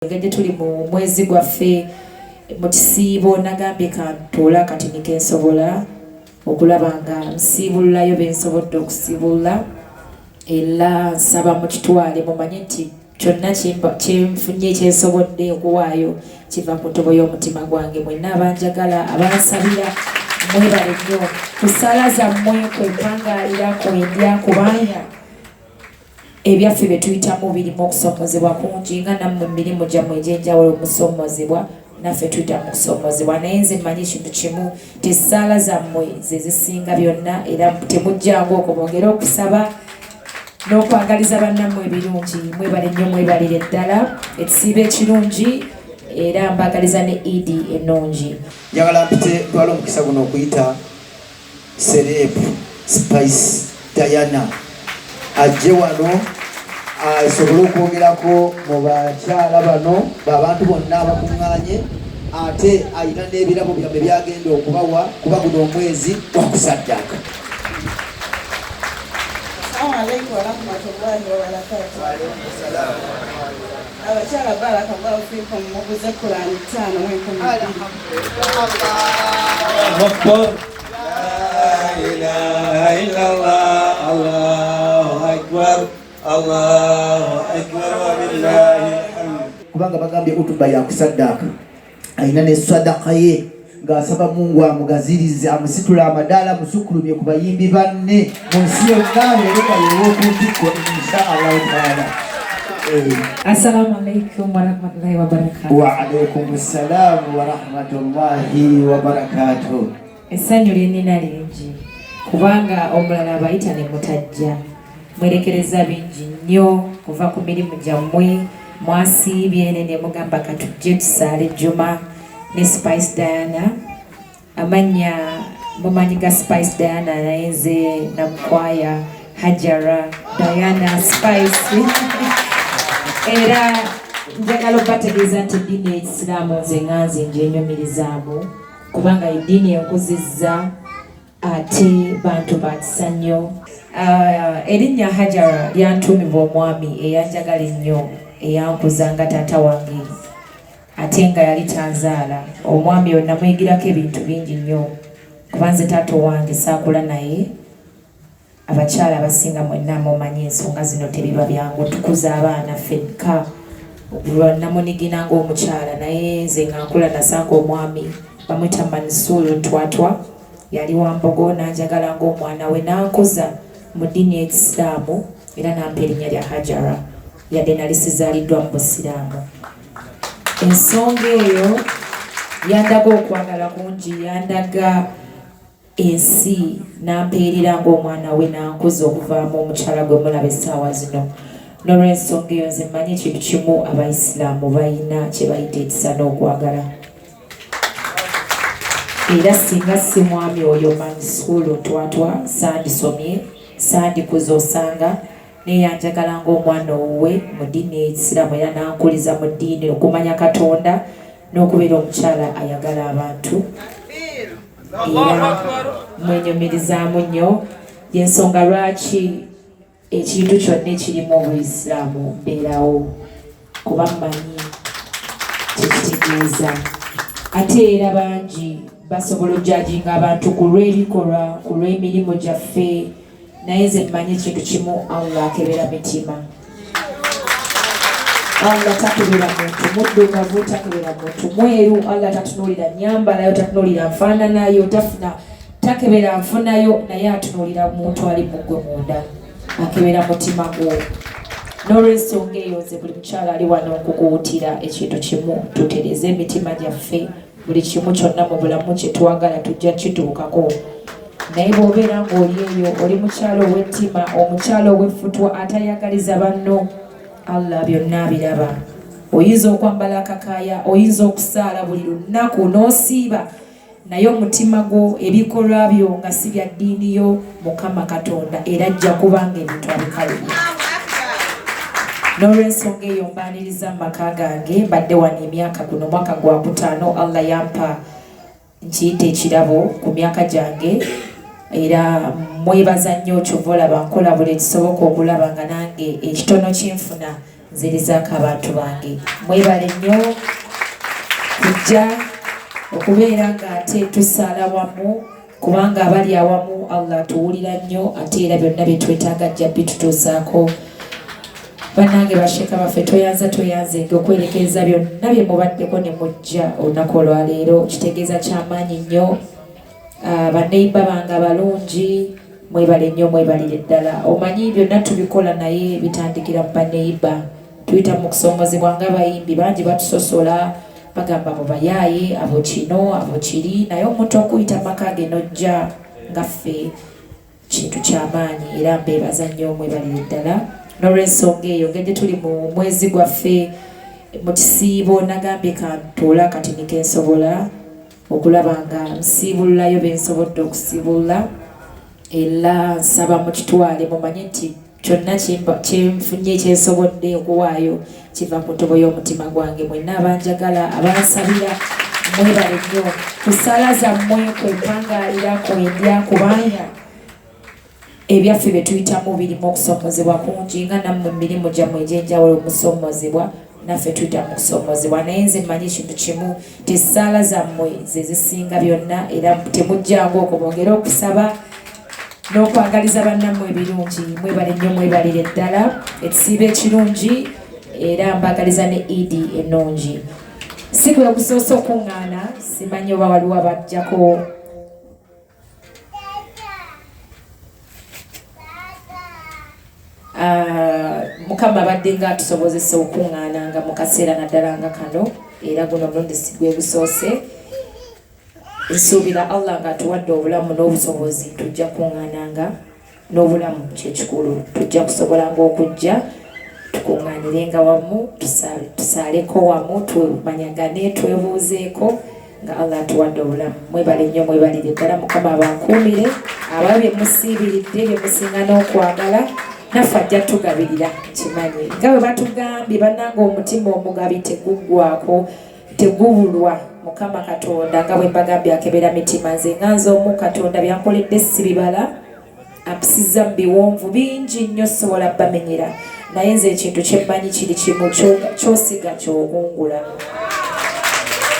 Engeri gye tuli mu mwezi gwaffe mu kisiibo, nagambye kantuula kati nikensobola okulaba nga nsiibululayo be nsobodde okusiibulula, era nsaba mukitwale mumanye nti kyonna kyenfunye kyensobodde okuwaayo kiva ku ntobo y'omutima gwange. Mwenna abanjagala, abansabira, mwebale nnyo ku ssaala zammwe kwempangaalira kwendya, kubanga ebyaffe bye tuyitamu birimu okusomozebwa kungi, nga nammwe mu mirimu gyammwe egy'enjawulo musomozebwa, naffe tuyita mu kusomozebwa. Naye nze mmanyi ekintu kimu, nti essaala zammwe ze zisinga byonna, era temujjangu okwo, mwongere okusaba n'okwagaliza bannammwe ebirungi. Mwebale nnyo, mwebalire ddala ekisiibo ekirungi, era mbagaliza ne Idi ennungi. Njagala mpite, twala omukisa guno okuyita Celeb Spice Diana ajje wano asobole okwogerako mu bakyala bano babantu bonna abakuŋŋaanye, ate alina n'ebirabo byammwe byagenda okubawa kuba guno omwezi gwakusaddaaka. Assalamu alaikum warahmatullahi wabarakatuh. Abakyala, barakallahu fikum, muguze Kurani 5 mu 20. أكبر، لا إله إلا الله، الله أكبر، الله أكبر، ولله الحمد. Kubanga bagambye utuba yakusaddaaka, alina ne sadaka ye ng'asaba Mungu amugazirize, amusitula amadaala, amusukkulumye ku bayimbi banne mu nsi yonna, abeere nga yeew'oku ntikko, insha Allahu taala. Eh, Assalamu alaikum warahmatullahi wabarakatuh. Wa alaikum ssalaamu warahmatullahi wabarakatuh. Essanyu lye nnina lingi kubanga omulala abayita ne mutajja, mwerekereza bingi nnyo kuva ku mirimu gyammwe, mwasiibye ne mugamba katujje tusaale Juma ne Spice Diana. Amannya mumanyi ga Spice Diana, naye nze Namukwaya Hajara Diana Spice. Era njagala obategeeza nti eddiini y'Ekisiraamu nze nga nze njenyumirizaamu, kubanga eddiini enkuzizza ate bantu bakisa nnyo. Ah, erinnya Hajara lyantuumibwa omwami eyanjagala ennyo, eyankuza nga taata wange ate nga yali tanzaala. Omwami oyo namuyigirako ebintu bingi nnyo, kuba nze taata owange saakula naye. Abakyala abasinga mwenna mumanyi ensonga zino, tebiba byangu tukuza abaana ffekka. Namunigina ng'omukyala, naye nze nga nkula nasanga omwami bamwita Mansur Ntwatwa, yali wa Mbogo, nanjagala ng'omwana we, nankuza mu ddiini y'Ekisiraamu era nampa erinnya lya Hajara yadde nali sizaaliddwa mu Busiraamu. Ensonga eyo yandaga okwagala kungi, yandaga ensi, nampeerera ng'omwana we, nankuza okuvaamu omukyala gwe mulaba essaawa zino. N'olwensonga eyo nze mmanyi ekintu kimu, Abayisiraamu bayina kye bayita ekisa n'okwagala, era singa si mwami oyo Mansuulu Ntwatwa, sandisomye, sandikuza. Osanga naye yanjagala ng'omwana owuwe mu ddiini y'Ekisiraamu, era nankuliza mu ddiini okumanya Katonda n'okubeera omukyala ayagala abantu, era mwenyumirizaamu nnyo. Yensonga lwaki ekintu kyonna ekirimu Obuyisiraamu mbeerawo, kuba mmanyi kyekitegeeza. Ate era bangi basobola ojajinga abantu ku lw'ebikolwa, ku lw'emirimu gyaffe, naye nze mmanyi ekintu kimu, Allah akebera mitima. Allah takebera muntu muddugavu, takebera muntu mweru. Allah tatunuulira nyambalayo, tatunuulira nfaananayo, tafuna, takebera nfunayo, naye atunuulira muntu ali muggwe munda, akebera mutima gwo. N'olwensonga eyo nze buli mukyala ali wano nkukuwutira ekintu kimu, tutereze emitima gyaffe. Buli kimu kyonna mu bulamu kye twagala tujja kituukako, naye bw'obeera ng'oli eyo oli mukyala ow'ettima, omukyala ow'effutwa, atayagaliza banno, Allah byonna abiraba. Oyinza okwambala akakaaya, oyinza okusaala buli lunaku n'osiiba, naye omutima gwo, ebikolwa byo nga si bya ddiini yo, Mukama Katonda era ajja kubanga ebintu abikalubya. N'olwensonga eyo mbaaniriza mu maka gange. Mbadde wano emyaka, guno mwaka gwa kutaano. Allah yampa nkiyita ekirabo ku myaka gyange, era mwebaza nnyo. Kyova olaba nkola buli ekisoboka okulaba nga nange ekitono kinfuna. Nzirizaako abantu bange. Mwebale nnyo kujja okubeera nga ate tusaala wamu, kubanga abali awamu Allah atuwulira nnyo, ate era byonna bye twetaaga ajja bitutuusaako. Bannange basheeka baffe, tweyanza tweyanzenge okwerekereza byonna bye mubaddeko ne mujja olunaku olwaleero. Kitegeeza kyamaanyi nnyo. Baneiba bange abalungi, mwebale nnyo, mwebalire ddala. Omanyi byonna tubikola naye bitandikira mu baneiba. Tuyita mu kusoomozebwa ng'abayimbi, bangi batusosola, bagamba abo bayaaye, abo kino, abo kiri, naye omuntu okuyita maka ge n'ojja nga ffe kintu kyamaanyi, era mbeebaza nnyo, mwebalire ddala. N'olw'ensonga eyo, ngeri tuli mu mwezi gwaffe mu kisiibo, nagambye kantuula kati nikensobola okulaba nga nsiibululayo bensobodde okusiibulula, era nsaba mukitwale mumanye nti kyonna kyenfunye kyensobodde okuwaayo kiva ku ntobo y'omutima gwange. Mwenna abanjagala, abansabira, mwebale nnyo. Ku ssaala zammwe kwempangaalira, kwendya, kubanga ebyaffe bye tuyitamu birimu okusomozebwa kungi, nga nammwe mu mirimu gyammwe egy'enjawulo musomozebwa, naffe tuyita mu kusomozebwa. Naye nze mmanyi ekintu kimu, nti essaala zammwe ze zisinga byonna, era temujjangu okwo, mwongere okusaba n'okwagaliza bannammwe ebirungi. Mwebale nnyo, mwebalire ddala ekisiibo ekirungi, era mbagaliza ne Idi ennungi. Si gwe gusoose okuŋŋaana, simanyi oba waliwo abajjako. Mukama abadde nga atusobozesa okuŋŋaananga mu kaseera naddala nga kano, era guno omulundi si gwe gusoose. Nsuubira Allah ng'atuwadde obulamu n'obusobozi tujja kuŋŋaananga n'obulamu, kyekikulu. Tujja kusobolanga okujja tukuŋŋaanirenga wamu, tusaaleko wamu, tumanyagane, twebuuzeeko nga Allah atuwadde obulamu. Mwebale nnyo, mwebalire ddala. Mukama abankuumire aba bye musiibiridde, bye musinga n'okwagala, naffe ajja tugabirira. Kimanyi nga bwe batugambye, bannange, omutima omugabi teguggwako, tegubulwa. Mukama Katonda, nga bwe mbagambye, akebera mitima. Nze nga nze omu, Katonda byankoledde sibibala, ampisizza mu biwonvu bingi nnyo, sobola bamenyera, naye nze ekintu kyemmanyi kiri kimu, kyosiga kyokungula.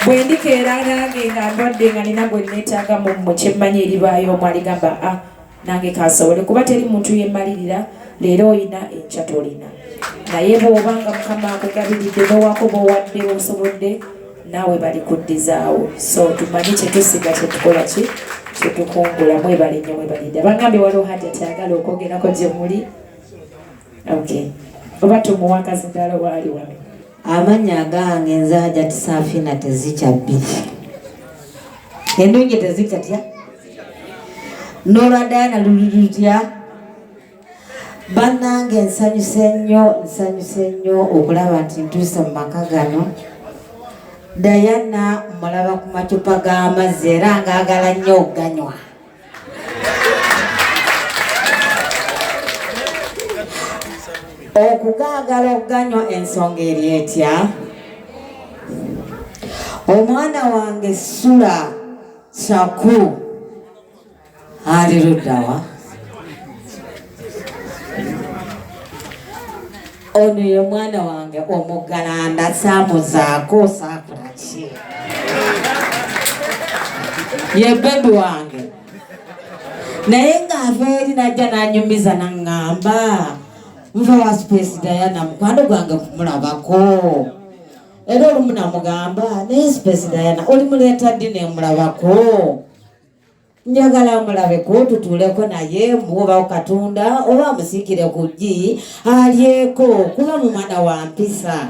Bwe ndikeera nange nga ndwadde, nga nina gwe neetaaga mu mmwe, kyemmanyi eribaayo omu aligamba, a nange kansobole, kuba teri muntu yemmalirira. Leero oyina, enkya tolina, naye bw'oba nga Mukama akugabiridde n'owaako bw'owadde osobodde, naawe balikuddizaawo. So tumanye kyetusiga kyetukola ki kyetukungula. Mwebale nnyo, mwebalidde. Bangambye waliwo Hajati ayagala okwogerako gye muli. Okay, oba tumuwa akazindalo waali wano. Amannya agange nze Hajati Safina Tezikya bbiri, ennungi tezikya tya n'olwa Diana luli lutya. Bannange, nsanyuse nnyo, nsanyuse nnyo okulaba nti ntuuse mu maka gano. Diana mulaba ku macupa g'amazzi era ngaagala nnyo okuganywa. Okugaagala okuganywa, ensonga eri etya? Omwana wange Sula Kyaku ali luddawa? Ono ye mwana wange omuggalanda, saamuzaako saakola ki, ye baby wange, naye ng'ava eri najja n'anyumiza n'aŋŋamba, nva wa Space Diana, mukwano gwange kumulabako. Era olumu namugamba, naye Space Diana olimuleeta ddi nemulabako? Njagala mulabeko, tutuuleko naye, muwobawo Katonda oba amusiikire ku ggi alyeko, kuba mu mwana wa mpisa.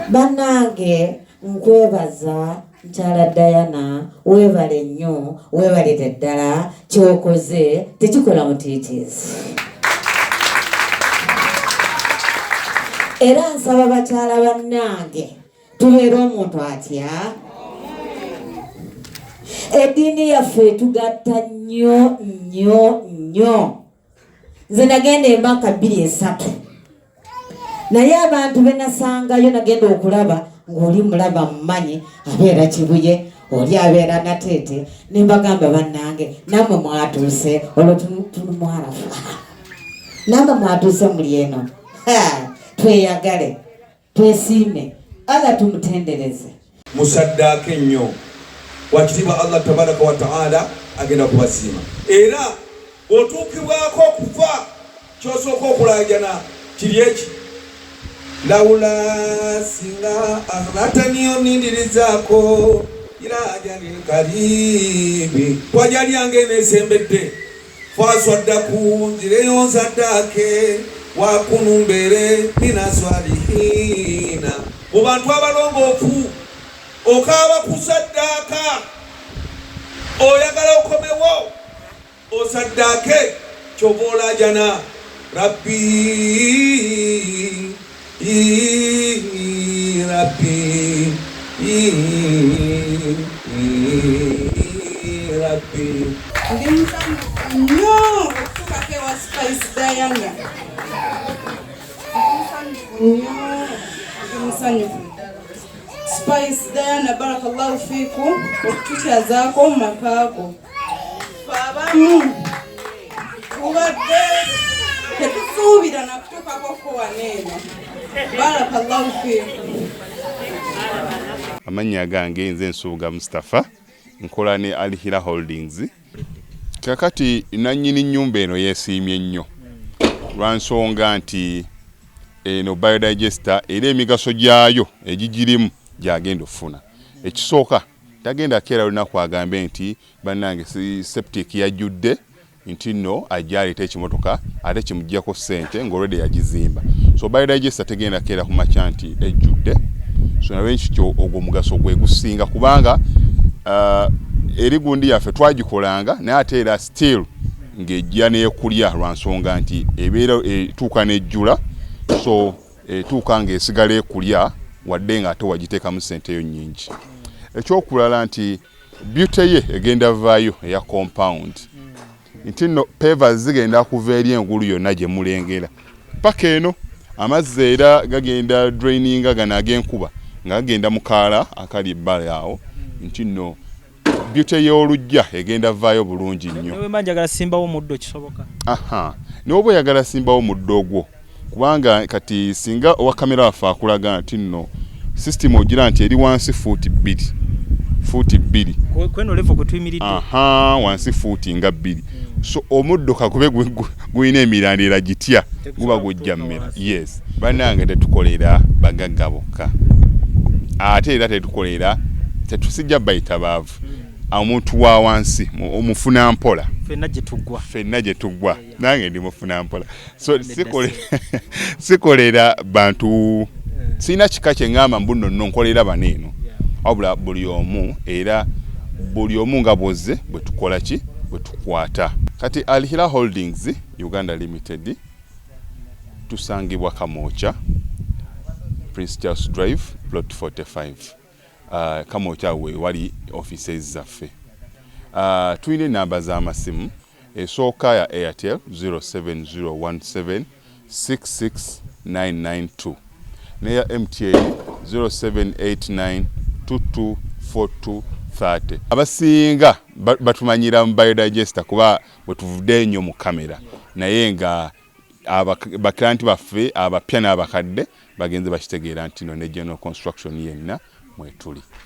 Bannange, nkwebaza mukyala Diana, weebale nnyo, weebalire ddala. Kyokoze tekikola mutiitiizi, era nsaba bakyala bannange tubeere omuntu atya. Eddiini yaffe etugatta nnyo nnyo nnyo. Nze nagenda emaka 2 3, naye abantu be nasangayo, nagenda okulaba ng'oli mulaba mumanyi abeera Kibuye, oli abeera Nateete, ne mbagamba, bannange, nammwe mwatuuse? Olwo tuli mwarafa, nammwe mwatuuse muli eno. Tweyagale, twesiime, Allah tumutendereze. Musaddaake nnyo. Wakitiibwa Allah tabaraka wa taala agenda kubasiima. Era bw'otuukibwako okufa, ky'osooka okulaajana kiri eki lawula singa akharatani, onindirizaako ila ajalin karibi, kwajalyange eneesembedde, faswaddaku, nzireyo nsaddaake, wakunu mbeere mina swalihina, mu bantu abalongoofu. Okaaba kusaddaaka, oyagala okomewo osaddaake, kyova olajana rabbi rabbi rabbi. Ndi musanyufu nnyo okutuukako ewa Spice Diana. Ndi musanyufu nnyo, ndi musanyufu ddala. Spice Diana, barakallahu fiikum okututyazaako mu maka go. Ffe abamu tubadde tetusuubira nakutuukako ko wano eno. Barakallahu fiikum. Amannya gange nze Nsubuga Mustapha, nkola ne Alhira Holdings. Kakati nannyini nnyumba eno yeesiimye nnyo lwa nsonga nti eno biodigester era emigaso gyayo egigirimu gyagenda okufuna. Ekisooka, tagenda keera lunaku agambe nti bannange septic yajjudde, nti nno ajja aleeta ekimotoka ate kimugjako ssente ng'olwedde yagizimba. So biodigester tegenda keera ku makya nti ejjudde. So nalwekityo ogwo omugaso gwe gusinga, kubanga eri gundi yaffe twagikolanga naye ate era still ng'ejja n'ekulya lwa nsonga nti ebeera etuuka n'ejjula. So etuuka ng'esigala ekulya wadde nga ate wagiteekamu ssente eyo nnyingi. Ekyokulala nti beauty ye egenda vaayo eya compound, nti nno pavers zigenda kuva eri engulu yonna gye mulengera paka eno. Amazzi era gagenda draininga gano ag'enkuba nga gagenda mu kaala akali ebbali awo, nti nno beauty y'oluggya egenda vaayo bulungi nnyo. Newemba njagala simbawo muddo, kisoboka? Aha, n'oba oyagala simbawo muddo gwo, kubanga kati singa owa kamera waffe akulaga nti nno system ogira nti eri wansi fuuti 2, fuuti 2. Kweno level kwe tuyimiridde. Aha, wansi fuuti nga 2. So omuddo kakube gulina emirandira gitya, guba gujja mmera. Yes, bannange, tetukolera bagagga bokka, ate era tetukolera, tetusijja bayita baavu. Omuntu wa wansi omufuna mpola. Ffenna gye tuggwa. Ffenna gye tuggwa, nange ndi mufuna mpola. So sikolera bantu, sirina kika kye ŋŋamba mbu nno nno nkolera bano eno, wabula buli omu, era buli omu nga bwozze bwe tukola ki, bwe tukwata. Kati Alhira Holdings Uganda Limited tusangibwa Kamwokya, Prince Charles Drive, plot 45. Kamwokya we wali offices zaffe. Tulina enamba z'amasimu. Esooka ya Airtel 07017 66992, neya MTN 0789 224230. Abasinga batumanyira mu biodigester kuba bwe tuvudde ennyo mu kamera, naye nga baklienti baffe abapya n'abakadde bagenze bakitegeera nti no ne general construction yenna mwetuli.